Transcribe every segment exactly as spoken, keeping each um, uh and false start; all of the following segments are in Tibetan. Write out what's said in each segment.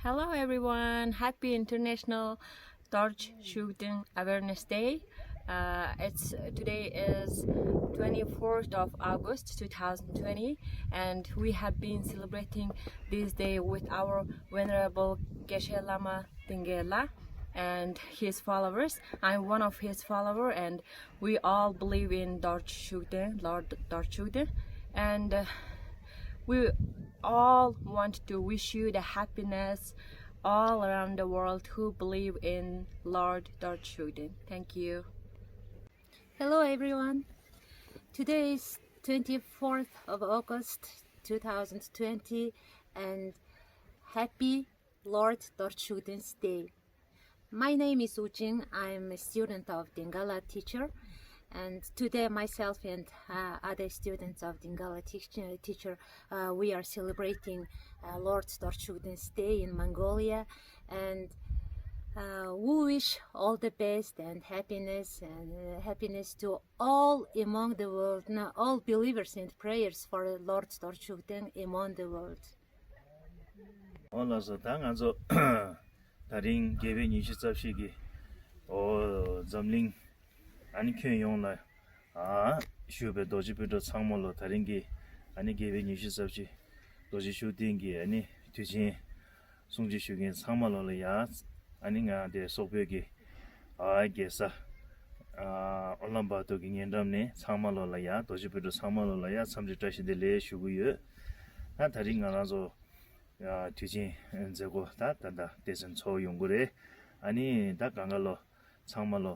Hello everyone, happy International Dorji Shugden Awareness Day. Uh, it's today is twenty-fourth of August two thousand twenty, and we have been celebrating this day with our Venerable Geshe Lama Tengela and his followers. I'm one of his follower, and we all believe in Dorji Shugden, Lord Dorji Shugden, and uh, we all want to wish you the happiness all around the world who believe in Lord Dorji Shugden. Thank you. Hello everyone. Today is twenty-fourth of August two thousand twenty, and happy Lord Dorji Shugden's Day. My name is Wu Jing. I'm a student of Dingala teacher. And today myself and uh, other students of Dingala teach- teacher, uh, we are celebrating uh, Lord Dorji Shugden's Day in Mongolia. And uh, we wish all the best and happiness and uh, happiness to all among the world, no, all believers and prayers for Lord Dorji Shugden among the world. ཨོ་ལགས་སོ། ད་ང་ཚོ་ད་རིང་རྒྱལ་བའི་ཉི་ཤུ་རྩ་བཞི་གི་ཨོ་འཛམ་གླིང་ཨ་ནི་ཁྱོན་ཡོངས་ལ་ཨ་བཞུགས་པའི་རྡོ་རྗེ་སྤུན་གྲོགས་ཚང་མ་ལོ། ད་རིང་གི་ཨ་ནི་རྒྱལ་བའི་ཉི་ཤུ་རྩ་བཞི་རྡོ་རྗེ་ཤུགས་ལྡན་གྱི་ཨ་ནི་དུས་ཆེན་སྲུང་བརྩི་ཞུ་མཁན་ཚང་མ་ལོ་ལ་ཡ། ཨ་ནི་ང་དེ་སོག་པོའི་གི་ཨ་རྒྱལ་ས་ཨ་ཨོ་ལམ་བྷ་ཏོ་གི་ཉེ་འགྲམ་ནས་ཚང་མ་ལོ་ལ་ཡ། རྡོ་རྗེ་སྤུན་གྲོགས་ཚང་མ་ལོ་ལ་ཡ་འཚམས་འདྲི་བཀྲ་ཤིས་བདེ་ལེགས་ཞུ་གི་ཡོད། ད་ད་རིང་ང་རང་ཚོ་ཨ་དུས་ཆེན་མཛད་སྒོ་ད་ད་ད་སྡེ་ཚན་ཚོགས་ཡོང་གི་རེད། ཨ་ནི་ད་གང་ག་ལོ་ཚང་མ་ལོ་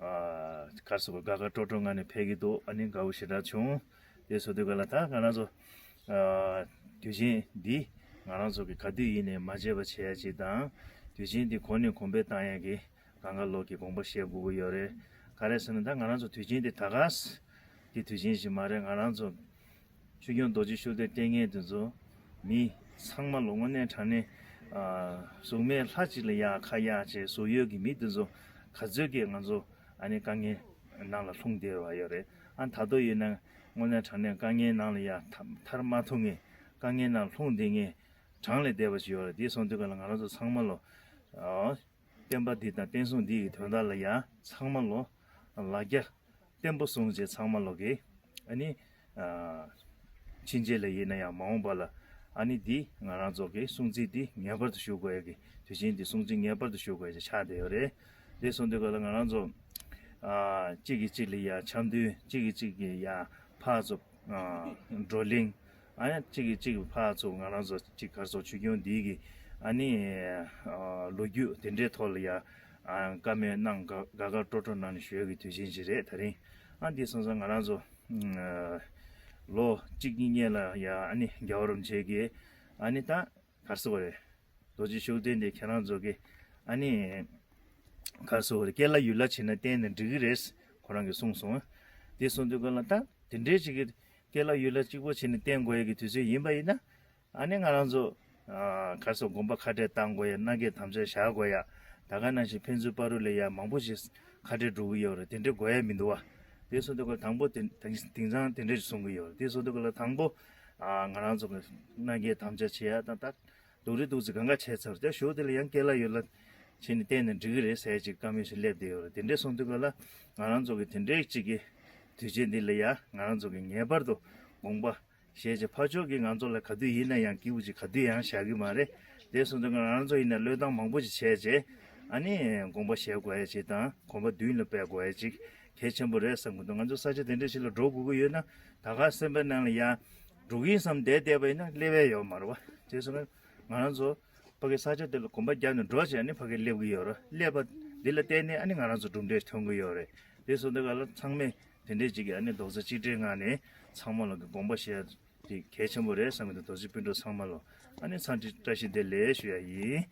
ཨ་ག་རེ་ཟེར་དགོས། དགའ་དགའ་སྤྲོ་སྤྲོ་ངང་ནས་ཕེབས་ཀྱི་འདུག་ཨ་ནི་དགའ་བོ་ཞེ་དྲག་བྱུང་། དེ་སོང་དུས་ག་ལ་ད་ང་རང་ཚོ་ཨ་དུས་ཆེན་འདི་ང་རང་ཚོ་གི་ག་དུས་ཡིན་ནའི་མ་བརྗེད་པ་བྱེད་ཡ་ཅིག་དང་། དུས་ཆེན་འདི་གོང་ནས་གོང་འཕེལ་བཏང་ཡ་གི་གང་ག་ལོ་གི་དགོངས་པ་བཞེས་དགོས་ཀྱི་ཡོད་རེད། ག་རེ་ཟེར་ན་ད་ང་རང་ཚོ་དུས་ཆེན་འདི་ད་ག་ས་གི་དུས་ཆེན་ཞིག་མ་རེད། ང་རང་ཚོ་ཆོས་སྐྱོང་རྡོ་རྗེ་ཤུགས་ལྡན་ལྟས་ངན་དེ་ཚོ་མི་ཚང་མ་ལོ་དངོས་གནས་དྲང་གནས་ཨ་གཟུགས་མེད་ལྷ་གཅིག་ལ་ཡ་ཁ་གཡར་བྱས་གཟུགས་ཡོད་ཀྱི་མི་དེ་ཚོ་ག་ཚོད་ཀྱིས་ང་ཚོ་ཨ་ནི་དཀའ་ངལ་ནང་ལ་ལྷུང་བསྡད་པ་ཡོད་རེད། ཨ་ད་དུང་ཡིན་ན་དངོས་གནས་དྲང་གནས་དཀའ་ངལ་ནང་ལ་ཡ་ཐར་མ་ཐུབ་མཁན། དཀའ་ངལ་ནང་ལྷུང་བསྡད་མཁན་གྲངས་ལས་འདས་པ་ཞིག་ཡོད་རེད། དེ་སོང་དུས་ག་ལ་ང་རང་ཚོ་ཚང་མ་ལོ་ཨ་བསྟན་པ་འདི་དང་བསྟན་སྲུང་འདི་ཡི་དོན་དག་ལ་ཡ་ཚང་མ་ལོ་ལ་རྒྱ་བརྟན་པོ་བཟུང་བྱས་ཚང་མ་ལོ་གི་ཨ་ནི་ཨ་ཕྱིན་ཆད་ལ་ཡིན་ན་ཡང་མ་འོངས་པ་ལ་ཨ་ནི་འདི་ང་རང་ཚོ་གི་སྲུང་བརྩི་འདི་ངེས་པར་དུ་ཞུ་དགོས་ཡ་གི་དུས་ཆེན་འདི་སྲུང་བརྩི་ངེས་པར་དུ་ཞུ་དགོས་ཡ་ཆགས་བསྡད་ཡོད་རེད། དེ་སོང་དུས་ག་ལ་ང་རང་ཚོ་ཨ་གཅིག་གིས་གཅིག་ལ་ཡ་འཆམ་མཐུན། གཅིག་གིས་གཅིག་གི་ཡ་ཕར་ཚུར་ཨ་བགྲོ་གླེང་། ཨ་ཡ་གཅིག་གིས་གཅིག་ཕར་ཚུར་ང་རང་ཚོ་གཅིག་གར་སོགས་ཆོས་སྐྱོང་འདིའི་གི་ཨ་ནི་ཨ་ལོ་རྒྱུས་དེ་འདྲའི་ཐོག་ལ་ཡ་ཨ་བཀའ་མོལ་གནང་། དགའ་དགའ་སྤྲོ་སྤྲོ་གནང་ནས་ཞུ་ཡ་གི་དུས་ཆེན་ཞིག་རེད་ད་རིང་། ཨ་འདི་སོང་ཙང་ང་རང་ཚོ་ཨ་ལོ་གཅིག་གཉིས་སྔོན་ལ་ཡ་ཨ་ནི་རྒྱལ་བ་རིན་པོ་ཆེ་གིས་ཨ་ནི་ད་གར་སོགས་རེད། རྡོ་རྗེ་ཤུགས་ལྡན་དེ་ཁྱེད་རང་ཚོ་གི་ཨ་ནི་གར་སོགས་རེད། ཀེ་ལ་ཡུ་ལ་བྱས་ན་བསྟན་ནས་འགྲིག་གི་རེད། ཁོ་རང་གིས་གསུངས་སོང་། དེ་སོང་དུས་ག་ལ་ད་དེ་འདྲའི་ཅིག་གི་ཀེ་ལ་ཡུ་ལ་གཅིག་པོ་བྱས་ནས་བསྟན་དགོས་ཡ་གི་དུས་ཚོད་ཡིན་པ་ཡིན་ན། ཨ་ནི་ང་རང་ཚོ་ཨ་གར་སོགས་དགོན་པ་ཁ་བྲལ་བཏང་དགོས་ཡ། མནའ་བསྐྱལ་དམ་བཅའ་བཞག་དགོས་ཡ། ད་ག་ནང་བཞིན་ཕན་ཚུན་བར་དུ་ལ་ཡ་མང་པོ་ཞིག་ཁ་བྲལ་འགྲོ་གི་ཡོད་རེད། དེ་འདྲ་དགོས་ཡ་མི་འདུག་བ། དེ་སོང་དུས་ག་ལ་དང་པོ་དེ་དེང་དེང་སང་དེ་འདྲ་ཞིག་གསུང་གི་ཡོད་རེད། དེ་སོང་དུས་ག་ལ་དང་པོ་ཨ་ང་རང་ཚོ་གི་མནའ་བསྐྱལ་དམ་བཅའ་བྱེད་ཡ་དང་ད། སྡུག་རུས་སྡུག་ཙི་གང་ག་བྱས་ཚར་དེ་ཞོ་དེ་ལ་ཡང་ཀེ་ལ་ཡུ་ལ་བྱས་ནས་བསྟན་ནས་འགྲིག་གི་རེད་ཟེར་ཅིག་བཀའ་མོལ་ཞིག་སླེབས་བསྡད་ཡོད་རེད། དེ་འདྲས་སོང་དུས་ག་ལ་ང་རང་ཚོ་གི་དེ་འདྲས་ཅིག་གི་དུས་ཆེན་འདི་ལ་ཡ་ང་རང་ཚོ་གི་ངེས་པར་དུ་དགོངས་པ་བཞེས་བྱས། ཕར་ཕྱོགས་ཀྱི་ང་ཚོ་ལ་ག་དུས་ཡིན་ན་ཡང་སྐྱིད་པོ་ཅིག་ག་དུས་ཡང་བཞག་གི་མ་རེད། དེ་སོང་དུས་ང་རང་ཚོ་ཡིན་ན་བློས་བཏང་མང་པོ་ཅིག་བྱས་བྱས་ཨ་ནི་དགོངས་པ་བཞེས་དགོས་ཡ་ཅིག་དང་གོམ་པ་མདུན་ལ་སྤོས་དགོས་ཡ་ཅིག་གལ་ཆེན་པོ་རེད་བསམ་གི་འདུག་ང་ཚོ་ས་ཆ་དེ་འདྲས་ཞིག་ལ་འགྲོ་དགོས་ཀྱི་ཡོད་ན་ད་ག་སེམས་པའི་ནང་ལ་ཡ་འགྲོ་གི་ཡིན་བསམ་བསྡད་བསྡད་པ་ཡིན་ན་སླེབས་ཡ་ཡོད་མ་རེད་བ། དེ་སོང་ན། ང་རང་ཚོ་ཕ་གི་ས་ཆ་དེ་ལ་གོམ་པ་བརྒྱབ་ནས་འགྲོ་བྱས་ནས་ཕ་གི་སླེབས་ཀྱི་ཡོད་རེད། སླེབས་པ་འདི་ལ་བརྟེན་ནས་ཨ་ནི་ང་རང་ཚོ་གྲུབ་འབྲས་ཐོན་གྱི་ཡོད་རེད། དེ་སོང་དུས་ག་ལ་ཚང་མས་དེ་འདྲས་ཅིག་གི་ཨ་ནི་རྡོག་རྩ་གཅིག་སྒྲིལ་ངང་ནས་ཚང་མ་ལ་གི་དགོངས་པ་བཞེས་དེ་གལ་ཆེན་པོ་རེད་བསམ་གི་འདུག་རྡོ་རྗེ་སྤུན་གྲོགས་ཚང་མ་ལ་ཨ་ནི་འཚམས་འདྲི་བཀྲ་ཤིས་བདེ་ལེགས་ཞུ་ཡ་ཡིན།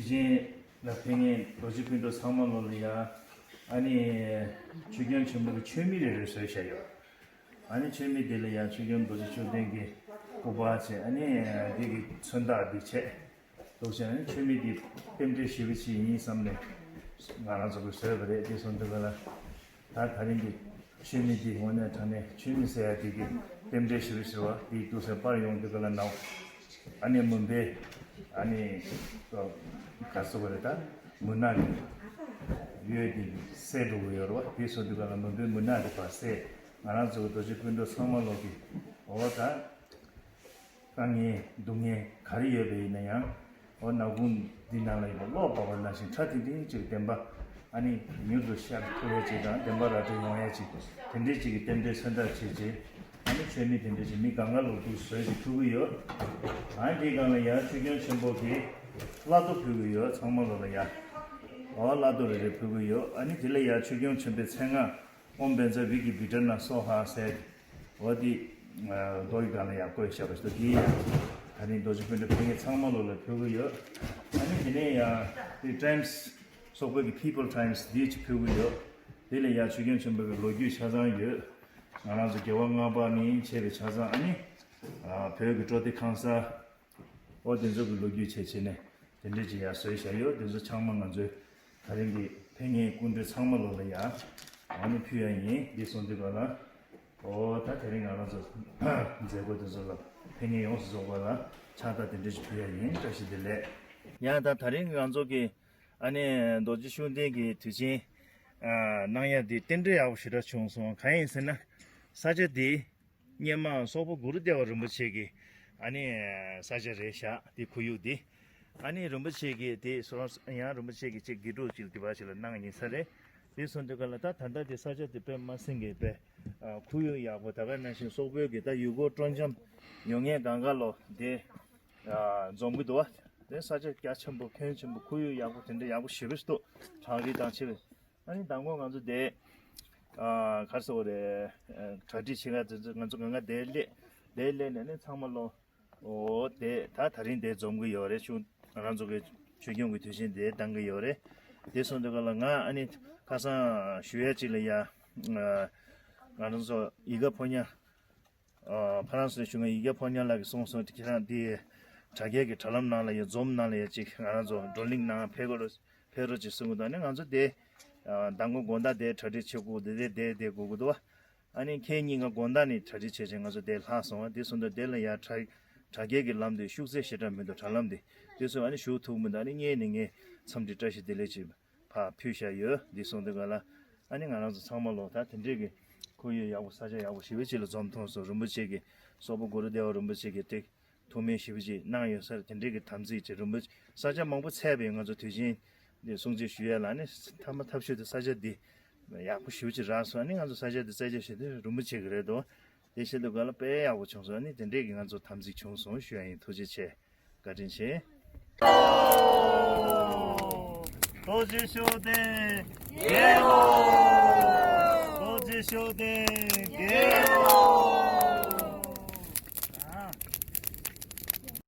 ཅན་ལ་ཕེབས་མཁན་རྡོ་རྗེ་སྐུ་མགྲོན་ཚང་མ་ལོ་ལ་ཡ། ཨ་ནི་ཆོས་སྐྱོང་ཆེན་པོ་གི་མཆོད་མེ་རེ་རེ་བཟོས་བཞག་ཡོད། ཨ་ནི་མཆོད་མེ་དེ་ལ་ཡ་ཆོས་སྐྱོང་རྡོ་རྗེ་མཆོག་ལྡན་གྱི་སྐུ་པར་བྱས། ཨ་ནི་འདི་གི་མཚོན་རྟགས་འདི་བྱས། འདུག་བྱས་ཨ་ནི་མཆོད་མེ་འདི་རྟེན་འབྲེལ་ཞེ་པོ་ཅིག་ཡིན་བསམ་ནས་ང་རང་ཚོ་གིས་བཟོས་པ་རེད། དེ་སོང་དུས་ག་ལ། ད་ད་རིང་གི་མཆོད་མེ་འདི་དངོས་གནས་དྲང་གནས་མཆོད་མེ་ཟེར་ཡ་འདི་གི་རྟེན་འབྲེལ་ཞེ་པོ་ཟེར་བ་འདི་འདུག་ཟེར་པར་ཡོང་དུས་ག་ལ་ནའོ། ཨ་ནི་མུན་པའི་ཨ་ནི་ག་ཟེར་བ་རེད། ད་མུན་ནག་གི་འོད་འདི་གིས་སེལ་འགྲོ་གི་ཡོད་རེད་བ། དེ་སོང་དུས་ག་ལ་མུན་པའི་མུན་ནག་འདི་ཕར་སེལ། ང་རང་ཚོ་གི་རྡོ་རྗེ་སྐུ་མགྲོན་ཚང་མ་ལོ་གི་འོ་ད། དཀའ་ངལ་སྡུག་བསྔལ་ག་རེ་ཡོད་པ་ཡིན་ན་ཡང་། འོ་ནག་ཁུང་འདི་ནང་ལ་ཡོད་པ་གློག་འབར་བ་ནང་བཞིན་ཁྲ་ཐིང་ཐིང་ཅིག་བདེན་པ་ཨ་ནི་མྱུར་དུ་ཤར་ཐུབ་ཡ་ཅིག་དང་བདེན་པ་ར་སྤྲོད་ཡོང་ཡ་ཅིག་དེ་འདྲས་ཅིག་གི་རྟེན་འབྲེལ་མཚོན་རྟགས་བྱས་རྗེས་ཨ་ནི་མཆོད་མེ་དེ་འདྲས་ཅིག་མི་གང་ག་ལོག་འདུག་བཟོས་ཅིག་ཕུལ་གི་ཡོད། ཨ་ནི་དེའི་སྒང་ལ་ཡང་ཆོས་སྐྱོང་ཆེན་པོ་གིས་བླ་རྡོ་ཕུལ་གི་ཡོད། ཚང་མ་ལོ་ལ་ཡ། འོ་བླ་རྡོ་རེ་རེ་ཕུལ་གི་ཡོད། ཨ་ནི་དེ་ལ་ཡ་ཆོས་སྐྱོང་ཆེན་པོའི་མཚན་སྔགས། ཨོཾ་བཛྲ་བི་ཀི་བི་ཏྲ་ན་སྭཱ་ཧཱ་ཟེར། འོ་དེ་རྡོ་ཡི་སྒང་ལ་ཡར་བརྐོས་བཞག་པ་ཞིག་འདུག་དེ་ཡང་ད་རིང་རྡོ་རྗེ་སྐུ་མགྲོན་ཕེབས་མཁན་ཚང་མ་ལོ་ལ་ཕུལ་གི་ཡོད། ཨ་ནི་དེ་ནས་ཡང་དེ་ཊའིམ་སི་སོག་པོའི་གི་People Times འདི་ཅིག་ཕུལ་གི་ཡོད། དེ་ལ་ཡང་ཆོས་སྐྱོང་ཆེན་པོའི་གི་ལོ་རྒྱུས་ཆ་ཚང་ཡོད། ང་རང་ཚོ་རྒྱལ་བ་ལྔ་པ་ནས་བྱས་པའི་ཆ་ཚང་ཨ་ནི་བོད་ཀྱི་སྤྲོ་བདེ་ཁང་གསར། ཨོ་དེ་ཚོ་གི་ལོ་རྒྱུས་བྱས་བྱས་ནས་དེ་འདྲས་ཅིག་ཡར་བཟོས་བཞག་ཡོད། དེ་ཚོ་ཚང་མ་ང་ཚོའི་ད་རིང་གི་ཕེབས་མཁན་སྐུ་མགྲོན་ཚང་མ་ལོ་ལ་ཡར་ཨ་ནི་ཕུལ་ཡ་ཡིན། འདི་སོང་དུས་ག་ལ་ཨོ་ད་དེ་རིང་ང་རང་ཚོ་མཛད་སྒོ་དེ་ཚོ་ལ་ཕེབས་མཁན་ཡོངས་སུ་རྫོགས་པ་ལ་ཕྱག་རྟགས་དེ་འདྲས་ཅིག་ཕུལ་ཡ་ཡིན། བཀྲ་ཤིས་བདེ་ལེགས། ཡང་ད་ད་རིང་ང་ཚོ་གི་ཨ་ནི་རྡོ་རྗེ་ཤུགས་ལྡན་གྱི་དུས་ཆེན་གནང་ཡ་འདི་རྟེན་འབྲེལ་ཡག་པོ་ཞེ་དྲག་བྱུང་སོང་། གང་ཡིན་ཟེར་ན་ས་ཆ་འདི། སྔོན་མ་སོག་པོ་གུ་རུ་ལྡེ་བ་རིན་པོ་ཆེ་གི་ཨ་ནི་ས་ཆ་རེད་བཞག་དེ་ཁོར་ཡུག་དེ། ཨ་ནི་རིན་པོ་ཆེ་གི་དེ་སོ་ཡང་རིན་པོ་ཆེ་གི་ཅིག་དགེ་ཕྲུག་ཅིག་དེ་བ་ཞིག་ལ་གནང་ཡིན་ས་རེད། དེ་སོང་དུས་ག་ལ་ད་ད་ལྟ་དེ་ས་ཆ་དེ་དཔེ་མ་སྲིད་གི་དཔེ་ཁོར་ཡུག་ཡག་པོ། ད་ག་ནང་བཞིན་སོག་པོའི་གི་ད་ཡུལ་སྐོར་སྤྲོ་འཆམ་ཡོང་མཁན་གང་ག་ལོ་དེ་འཛོམས་གི་འདུག་བ། དེ་ས་ཆ་རྒྱ་ཆེན་པོ་ཁྱོན་ཆེན་པོ་ཁོར་ཡུག་ཡག་པོ་དེ་འདྲ་ཡག་པོ་ཞེ་པོ་ཞིག་འདུག་གྲང་རིགས་དང་ཆེ་བའི། ཨ་ནི་མདང་དགོང་ང་ཚོ་དེ་ག་རེ་ཟེར་དགོས་རེད། གྲ་སྒྲིག་བྱེད་ག་དེ་ཚོ་ང་ཚོ་གང་ག་དེ་སླེབས། དེ་སླེབས་ནས་ནི་ཚང་མ་ལོ། འོ་དེ་ད་ད་རིང་དེ་འཛོམས་གི་ཡོད་རེད། ཆུ་ང་རང་ཚོ་གི་ཆོས་སྐྱོང་གི་དུས་ཆེན་དེ་གཏང་གི་ཡོད་རེད། དེ་སོང་དུས་ག་ལ་ང་ཨ་ནི་ཁ་སང་ཞུ་ཡ་ཅིག་ལ་ཡ། ང་རང་ཚོ་ཡིག་ག་ཕོ་ཉ། ཨ་ཕ་རན་སི་ནས་བྱུང་བའི་ཡི་གེ་ཕོ་ཉ་ལགས་ཀྱིས་གསུངས་སོང་། ཁྱེད་རང་འདི་དྲ་རྒྱའི་གི་དྲ་ལམ་ནང་ལ་ཡང་འཛོམས་ནང་ལ་ཡང་ཅིག་ང་རང་ཚོ་བགྲོ་གླེང་ནང་ཕེབས་དགོས་རེད། ཕེབས་རོགས་ཅིག་གསུང་གི་འདུག་ཨ་ནི་ང་ཚོ་དེ་ཨ་མདང་དགོང་དགོང་དག་དེ་གྲ་སྒྲིག་བྱེད་དགོས། དེ་དེ་དེ་དེ་དགོས་ཀྱི་འདུག་ཨ་ནི་ཁྱེད་གཉིས་ང་དགོང་དག་ནས་གྲ་སྒྲིག་བྱས་བྱས་ང་ཚོ་དེ་ལྷག་སོང་བ། དེ་སོང་དུས་དེ་ལ་ཡང་དྲ་དྲ་རྒྱའི་གི་ལམ་དེ་ཤུགས་ཚད་ཞེ་དྲག་མི་འདུག་དྲ་ལམ་དེ་དེ་སོང་ཨ་ནི་ཞུ་ཐུབ་མི་འདུག་ཨ་ནི་ངས་ནི་ངས་འཚམས་འདྲི་བཀྲ་ཤིས་བདེ་ལེགས་ཅིག་ཕར་ཕུལ་བཞག་ཡོད། འདི་སོང་དུས་ག་ལ་ཨ་ནི་ང་རང་ཚོ་ཚང་མ་ལོ་ད་དེ་འདྲས་ཀྱི་ཁོར་ཡུག་ཡག་པོ་ས་ཆ་ཡག་པོ་ཞེ་པོ་ཅིག་ལ་འཛོམས་ཐུབ་སོང་། རིན་པོ་ཆེ་གི་སོག་པོ་གུ་རུ་ལྡེ་བ་རིན་པོ་ཆེ་གི་ཏེ་ཐུགས་སྨོན་ཞེ་པོ་ཅིག་གནང་ཡོད་ས་རེད། དེ་འདྲས་ཀྱི་དམ་ཚིག་ཅིག་རིན་པོ་ཆེ་ས་ཆ་མང་པོ་ཚད་པའི་ང་ཚོ་དུས་ཆེན་འདི་སྲུང་བརྩི་ཞུ་ཡ་ལ་ཨ་ནི་མཐའ་མ་ཐབས་ཤུགས་དེ་ས་ཆ་འདི་ཡག་པོ་ཞེ་པོ་ཅིག་རག་སོང་། ཨ་ནི་ང་ཚོ་ས་ཆ་འདི་རྩད་གཅོད་བྱེད་དུས་རིན་པོ་ཆེ་གི་རེད་དོ། དེ་བྱེད་དུས་ག་ལ་དཔེ་ཡག་པོ་བྱུང་སོང་། ཨ་ནི་དེ་འདྲས་ཀྱི་ང་ཚོ་དམ་ཚིག་བྱུང་སོང་ཞུ་ཡ་ཡིན། ཐུགས་རྗེ་ཆེ། བཀའ་དྲིན་ཆེ། རྡོ་རྗེ་ཤུགས་ལྡན་རྒྱལ་ལོ། རྡོ་རྗེ་ཤུགས་ལྡན་རྒྱལ་ལོ།